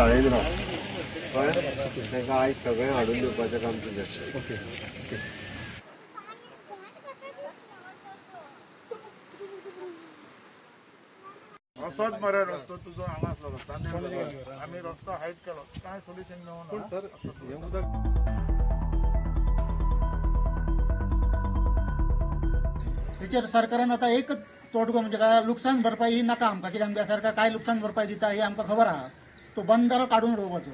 शाळेन राव, कळ्ळें? ताका आयज सगळें हाडून दिवपाचें काम तुजें. ओके. असोच मरे रस्तो तुजो हांगा आसलो, आमी रस्तो हायट केलो, कांय सोल्युशन मेळूंक सर. हें उदक हेचेर सरकारान आतां एकच तोडगो म्हणजे काय लुकसाण भरपाई ही नाका आमकां, कित्याक आमच्या सरकार काय लुकसाण भरपाई दिता ही आमकां खबर आहा. तो बंदारो काडून उडोवपाचो.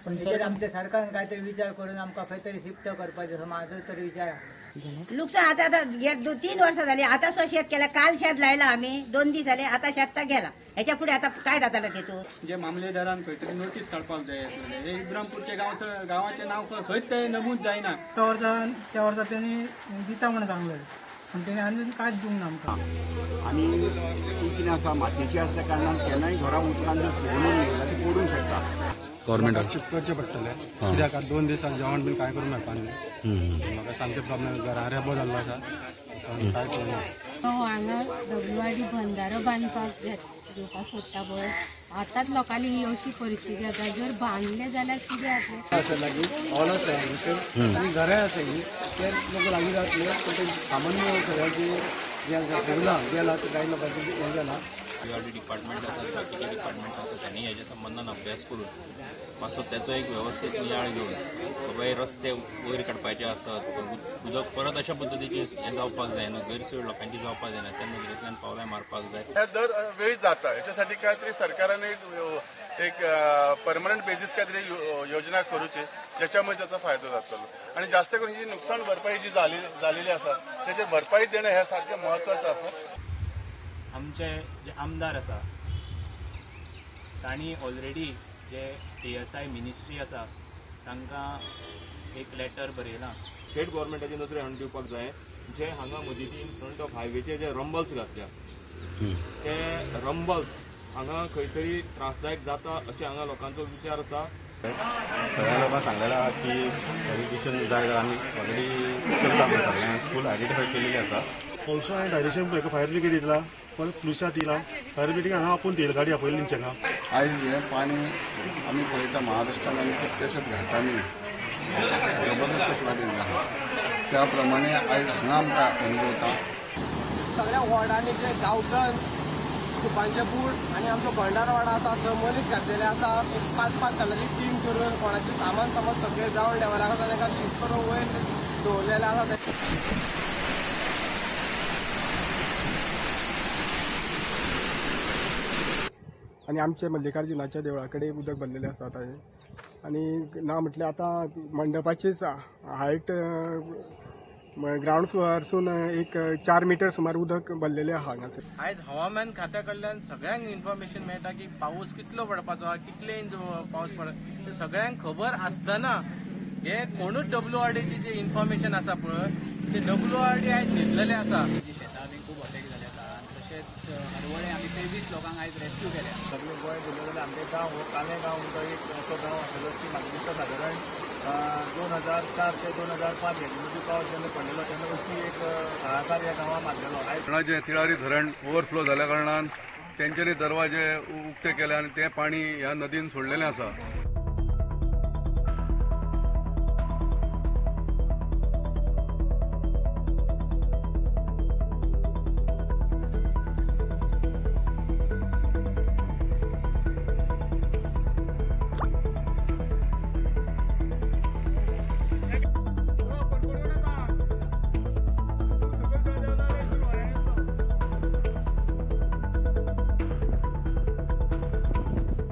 पण आमच्या सरकारान कांयतरी विचार करून आमकां खंय तरी शिफ्ट करपाचो असो म्हाजो तरी विचार आसा. लुकसाण आता आता 1 2 3 वर्सां झाली, आता सुद्दां शेत केला. काल शेत लायला आमी, 2 दीस जाले, आता शेत गेला. हेच्या फुडें आता काय जातलें तेतून? जे मामलेदारान खंय तरी नोटीस काडपाक जाय आसलें. हे इब्रामपूरचे गांवाचें नांव खंयच ते नमूद जायना. त्या वर्सा तेणी दिता म्हणून सांगलें, पूण तेणी आनी कांयच दिवंक ना आमकां. आनी ती कितें आसा, मातयेची आसल्या कारणान केन्नाय घरा उदकान जर फुगून उरली जाल्यार ती पडूंक शकता. गव्हर्मेंटाक शिफ्ट करचें पडटलें, कित्याक 2 दिसान जेवण बीन कांय करूंक मेळपा न्ही. म्हाका सामकें प्रॉब्लेम, घरा रेबो जाल्लो आसा, कांय करूंक. हांगा WRD बंदारो बांदपाक घेवपाक सोदता पळय, आतांच लोकांली ही अशी परिस्थिती आसा. जर बांदले जाल्यार कितें जातलें? आसा लागीं हॉल आसा हांगासर आनी घरांय आसा हीं, ते लोक लागीं जातले, पूण ते सामान्य सगळ्यांचे जें आसा फुगलां गेलां, ते कांय लोकांचें हें जालां. WRD department आसा, बाकीचे डिपार्टमेंट आसा, त्यांनी हेच्या संबंदान अभ्यास करून मातसो त्याचो एक व्यवस्थीत नियाळ घेवन बाबा हे रस्ते वयर काडपाचे आसत, उदक परत अशा पद्दतीचे हें जावपाक जायना, गैरसोय लोकांची जावपाक जायना, त्या नदरेंतल्यान पावलां मारपाक जाय. हे दर वेळी जाता, हेच्यासाठी काय तरी सरकारान एक परमनंट बेजीस काय तरी योजना करूची, ज्याच्यामुळे त्याचा फायदो जातलो. आणि जास्त करून ही नुकसान भरपाई जी झालेली आसा त्याचेर भरपाई देणं हे सारकें म्हत्वाचें आसा. आमचे जे आमदार आसा तांणी ऑलरेडी जे ASI ministry आसा तांकां एक लेटर बरयलां. स्टेट गव्हर्मेंटाची नदरे हाडून दिवपाक जाय, जे हांगा मदीं फ्रंट ऑफ हायवेचे जे रंबल्स घातल्या ते रंबल्स हांगा खंय तरी त्रासदायक जाता अशें हांगा लोकांचो विचार आसा. सगळ्या लोकांक सांगलेलें आहा की एजुकेशन जाय जाल्यार आमी ऑलरेडी करता म्हणून सगळ्यांक स्कूल आयडेंटिफाय केलेली आसा. ऑल्सो हांवें डायरेक्शन एका फायर ब्रिगेड दिला, परत पुलिसां दिला, फायर ब्रिगेडीक हांगा आपोवन तेल गाडी आपयली तेंच्या हांगा. आयज हें पाणी आमी पळयता महाराष्ट्रान आनी कितल्याशाच घाटांनी जबरदस्त फ्लडींग जालां, त्या प्रमाणे आयज हांगा आमकां अनुभवता. सगळ्या वॉर्डांनी जे गांवठण, सुपांचे बूट आनी आमचो भंडारवाडा आसा थंय मनीस घातलेले आसा, एक 5-5 जाणांची टीम करून कोणाचें सामान समज सगळें ग्रावंड लेवलाक आसा तांकां शिफ्ट करून वयर दवरलेलें आसा. आनी आमचे मल्लिकार्जुनाच्या देवळा कडेन उदक भरलेलें आसा आतां हें. आनी ना म्हटल्यार आतां मंडपाचीच हायट ग्रावंड फ्लोरारसून एक 4 मिटर सुमार उदक भरलेलें आहा हांगासर. आयज हवामान खात्या कडल्यान सगळ्यांक इन्फॉर्मेशन मेळटा की पावस कितलो पडपाचो आहा, कितले इंच पावस पडत, सगळ्यांक खबर आसतना हे कोणूच WRDची जे इन्फॉर्मेशन आसा पळय ते WRD आयज न्हिदलेले आसा. शेतां बी खूब अटॅक जाले आसा आनी तशेंच हरवळे आमी 23 लोकांक आयज रेस्क्यू केल्या. सगळे गोंय पळयलें जाल्यार आमचे गांव हो कालें गांव म्हणटा एक असो गांव आसलो की म्हाका दिसता सादारण 2004 ते 2005 हेजे मदीं पावस जेन्ना पडलेलो तेन्ना अशी एक हाहाकार ह्या गांवां मारलेलो. धरणाचें तिळारी धरण ओवरफ्लो जाल्या कारणान तेंच्यांनी दरवाजे उक्ते केले आनी तें पाणी ह्या नदीन सोडलेलें आसा.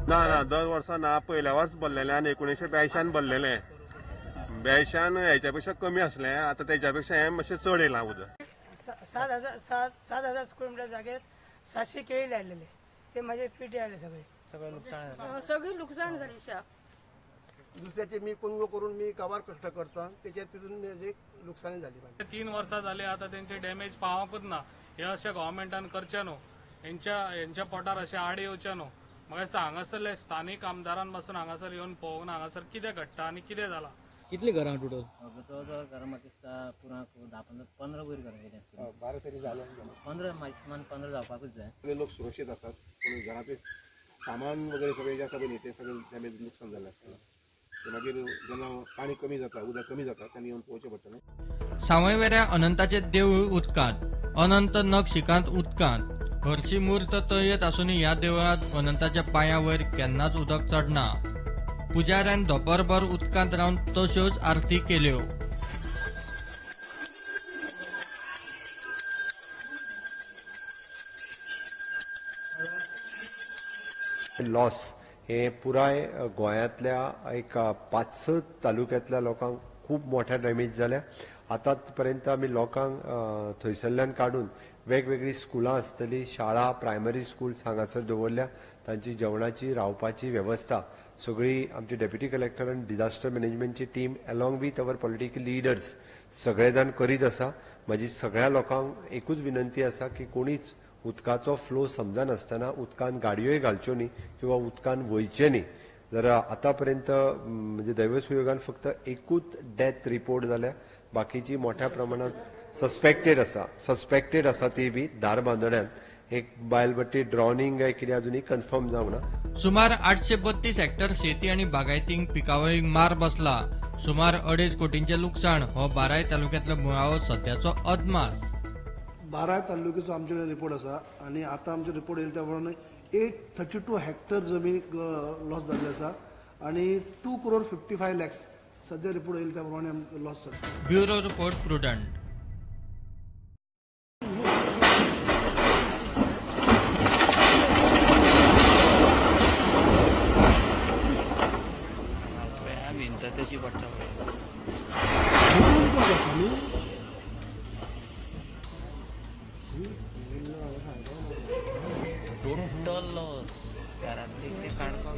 ना ना दर वर्सा ना, पयल्या वर्स भरलेलें आनी 1982 भरलेलें, 82 हेच्या पेक्षा कमी आसलें, आतां तेच्या पेक्षा हें मातशें चड येयलां उदक. 7,000 स्क्वेअर मिटर जागेर 700 केळी लायलेले, ते माझे पिटी आले सगळे. सगळें लुकसाण जालें, सगळी लुकसाण जाली. दुसऱ्याचे मी कुणगो करून मी काबार कश्ट करता, तेच्या तितून म्हणजे लुकसाणी जाली. 3 वर्सां जाली आतां तेंचे डॅमेज पावोंकूच ना. हे अशें गव्हर्मेंटान करचें न्हू, हेंच्या पोटार अशें आड येवचें न्हू. म्हाका दिसता हांगासरले स्थानीक आमदारान पासून हांगासर येवन पळोवंक ना हांगासर कितें घडटा आनी कितें जालां. कितली घरां टोटल? जवळ जवळ घरां म्हाका दिसता पुराक 10-15 15 वयर घरां गेलीं आसतलीं. 12 तरी जालें, 15 मॅक्सिमम 15 जावपाकूच जाय. सगळे लोक सुरक्षीत आसात, पूण घराचे सामान वगैरे सगळें जें आसा पळय न्ही तें सगळें डॅमेज नुकसान जाल्लें आसतलें. ते मागीर जेन्ना पाणी कमी जाता, उदक कमी जाता तेन्ना येवन पळोवचें पडटलें. सावयवेऱ्या अनंताचें देवूळ उदकांत, अनंत नग शिकांत उदकांत. हरशी मूर्त तळयेंत आसूनय ह्या देवळांत अनंताच्या पांया वयर केन्नाच उदक चडना. पुजाऱ्यान धोपरभर उदकांत रावन तश्योच आरती केल्यो. लॉस हे पुराय गोंयांतल्या एक 5-6 तालुक्यांतल्या लोकांक खूब मोठ्या डॅमेज जाल्या. आतांपर्यंत आमी लोकांक थंयसरल्यान काडून वेगवेगळीं स्कुलां आसतली, शाळा, प्रायमरी स्कूल्स हांगासर दवरल्या. तांची जेवणाची, रावपाची वेवस्था सगळी आमची डेप्युटी कलेक्टर आनी disaster मॅनेजमेंटची team along with our political leaders सगळे जाण करीत आसा. म्हजी सगळ्या लोकांक एकूच विनंती आसा की कोणीच उदकाचो फ्लो समजनासतना उदकान गाडयोय घालच्यो न्ही किंवा उदकान वयचें न्ही. जर आतांपर्यंत म्हणजे दैवसुयोगान फक्त एकूच डेथ रिपोर्ट जाल्या, बाकीची मोठ्या प्रमाणात सस्पेक्टेड आसा ती बी धारबांदोड्यान एक बायल बट्टी ड्रॉनिंग काय कितें अजुनूय कन्फर्म जावंक ना. सुमार 832 हेक्टर शेती आनी बागायतींक पिकावळीक मार बसला. सुमार 2.5 कोटींचें लुकसाण हो बाराय तालुक्यांतलो मुळावो सद्याचो अदमास. 12 तालुक्याचो आमचे कडेन रिपोर्ट आसा आनी आतां आमचे रिपोर्ट येयले त्या प्रमाणे 832 हेक्टर जमीन लॉस जाल्ली आसा आनी 2 crore 55 lakhs सद्या रिपोर्ट येयले त्या प्रमाणे लॉस जाला. Bureau report, Prudent. तशी पडटा. टोटल लॉस घरांतले ते काडपाक.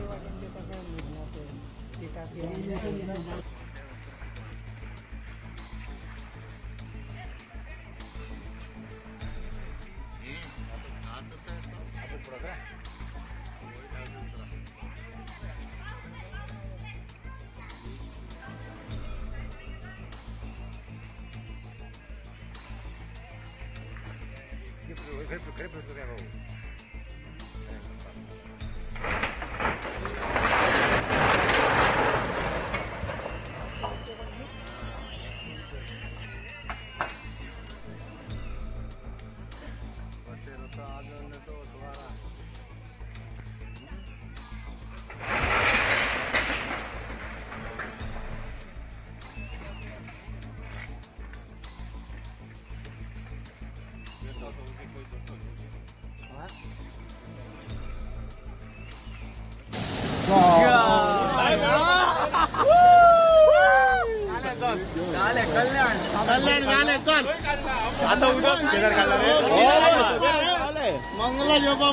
मंगला जेवपा.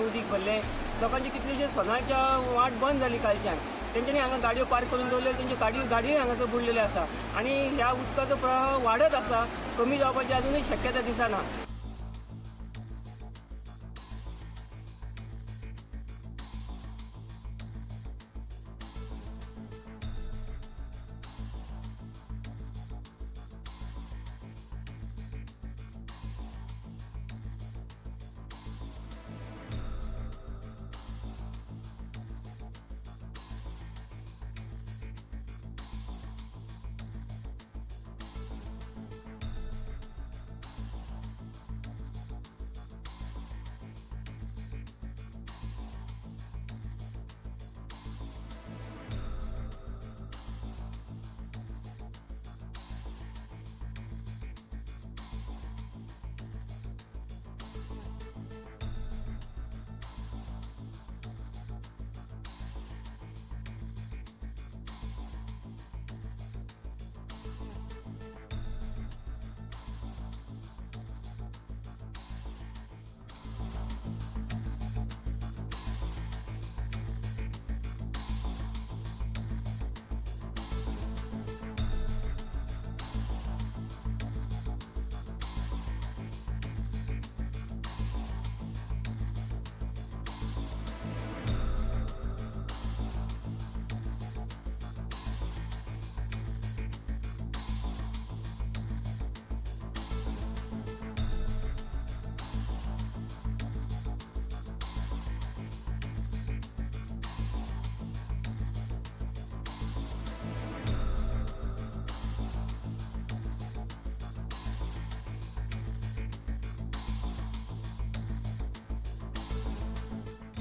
उदीक भरले लोकांची कितलीशी सोनाच्या वाट बंद जाली कालच्यान. तेंच्यांनी हांगा गाडयो पार्क करून दवरल्यो, तेंच्यो गाडयोय हांगासर बुडलेल्यो आसा आनी ह्या उदकाचो प्रवाह वाडत आसा, कमी जावपाची अजुनूय शक्यता दिसना.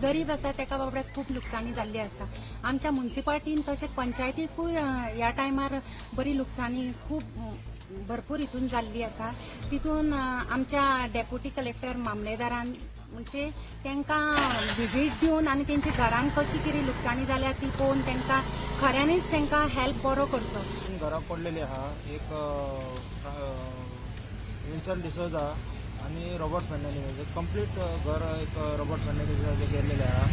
गरीब आसा ताका बाबड्याक खूब लुकसाणी जाल्ली आसा. आमच्या मुन्सिपाल्टीन तशेंच पंचायतीकूय ह्या टायमार बरी लुकसाणी खूब भरपूर हितून जाल्ली आसा. तितून आमच्या डेप्युटी कलेक्टर मामलेदारान म्हणजे तांकां विजीट दिवन आनी तेंच्या घरान कशी कितें लुकसाणी जाल्या ती पळोवन तांकां खऱ्यांनीच तांकां हेल्प बरो करचो. घरां पडलेली आहा, एक विन्सन डिसोजा आनी रॉबर्ट फेर्नांडीस, कंप्लीट घर एक रॉबर्ट फेर्नांडीसाचें गेल्लेलें आहा.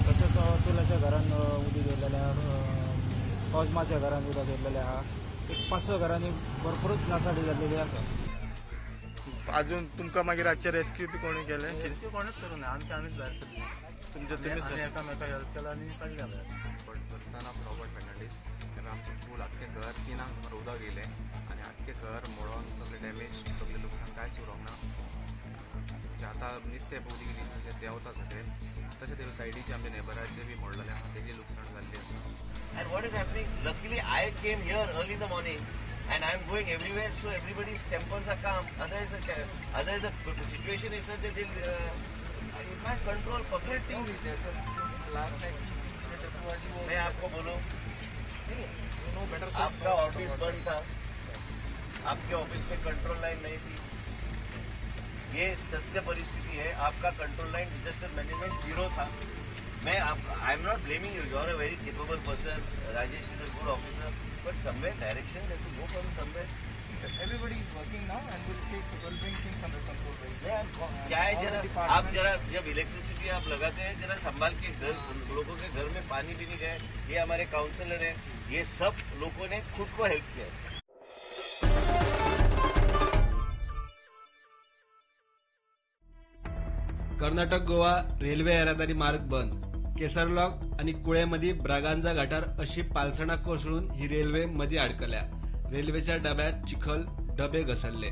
तशेंच अतुलाच्या घरान उदक गेल्लेलें आहा, कॉजमाच्या घरान उदक गेल्लेलें आहा. एक 5-6 घरांनी भरपूरच नासाडी जाल्लेली आसा. अजून तुमकां मागीर रातचे रेस्क्यू बी कोणी केलें? रेस्क्यू कोणूच करूं ना, आमचे आमीच भायर सरले. तुमचे तुमी एकामेका हेल्प केला आनी काडले भायर. Son of Robert Fernandes. तेन्ना आमचें फूल आख्खें घर 3 सुमार उदक येयलें आनी आख्खें घर मोडोन सगळें डॅमेज, सगळें लुकसाण, कांयच उरोंक ना. म्हणजे आतां नित्य उदीक येयली देंवता सगळें. तशें ते सायडीचे आमच्या नेबराचे बी मोडलेलें आहा, तेजी लुकसाण जाल्ली आसा. And what is happening? Luckily, I came here early in the morning and I am going everywhere, so everybody's tempers are calm. Otherwise the situation is such that they'll you can't control public. Thing is there, sir. Last night, मैं आपको बोलूँ, आपका office बंद था, आपके office में control line नहीं थी, ये सत्य परिस्थिति है. आपका कंट्रोल लाइन डिजास्टर मैनेजमेंट 0 था. मैं आप I am not blaming you, you are a very capable person, Rajesh is a good officer, but somewhere direction has to go from somewhere. Everybody is working now and will take will bring things under control. क्या है जरा आप जरा जब electricity आप लगाते हैं जरा संभाल के, घर लोगों के घर में पानी भी नहीं गए. ये हमारे काउंसलर हैं, ये सब लोगों ने खुद को हेल्प किया है. कर्नाटक गोवा रेल्वे येरादारी मार्ग बंद. केसरलॉक आनी कुळे मदीं ब्रागांजा घाटार अशी पालसणां कोसळून ही रेल्वे मदीं आडकल्या. रेल्वेच्या डब्यांत चिखल, डबे घसरले.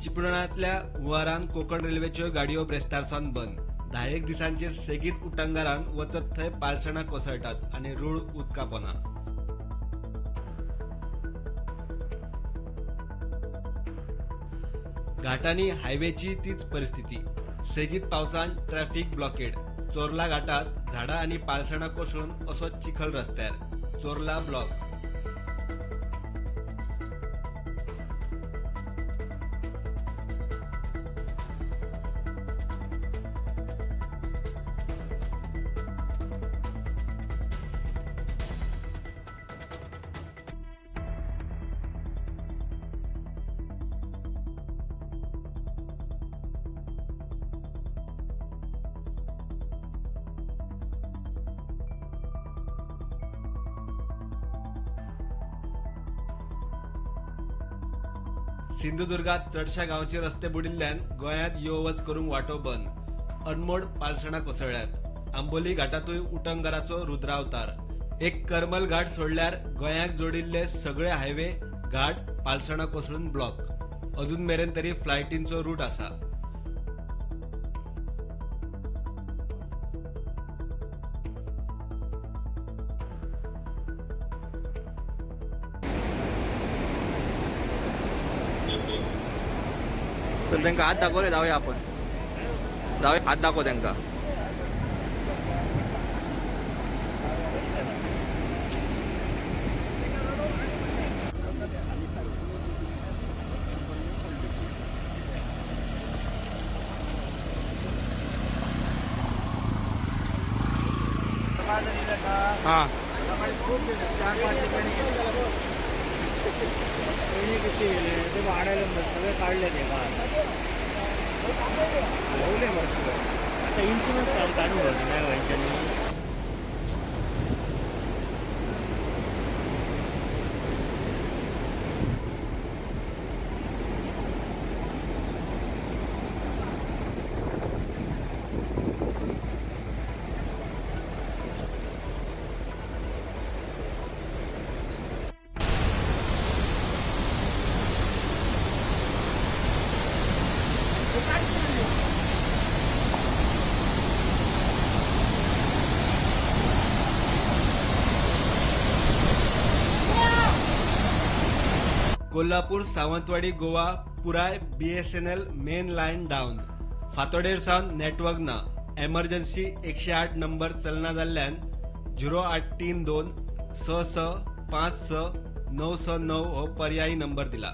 चिपळूणांतल्या हुंवारान कोकण रेल्वेच्यो गाडयो ब्रेस्तार सावन बंद. 10 दिसांचे सेगीत उटंगारान वचत थंय पालसणां कोसळटात आनी रूळ उदका पोना. घाटांनी हायवेची तीच परिस्थिती. सेगीत पावसान ट्रॅफिक ब्लॉकेड. चोर्ला घाटात झाडां आनी पालसणां कोसळून असो चिखल रस्त्यार. चोर्ला ब्लॉक. सिंधुदुर्गात चडशा गांवचे रस्ते बुडिल्ल्यान गोंयांत यो वच करूंक वाटो बंद. अनमोड पालसणां कोसळ्ळ्यात. आंबोली घाटांतूय उटंगाराचो रुद्रावतार. एक करमल घाट सोडल्यार गोंयाक जोडिल्ले सगळे हायवे घाट पालसणां कोसळून ब्लॉक. अजून मेरेन तरी फ्लायटींचो रूट आसा. तर तांकां हात दाखवले, जावया आपण, जावया, हात दाखव तांकां. हां पेणी किती गेले ते वाडायला सगळे काढले ते आता इन्शुरन्स काढून नाही यांच्यानी. कोल्हापूर सावंतवाडी गोवा पुराय BSNL main line down. फातोडेर सावन नेटवर्क ना. एमर्जन्सी 108 नंबर चलना जाल्ल्यान 0832 6 6 5 6 9 6 9 हो पर्यायी नंबर दिला.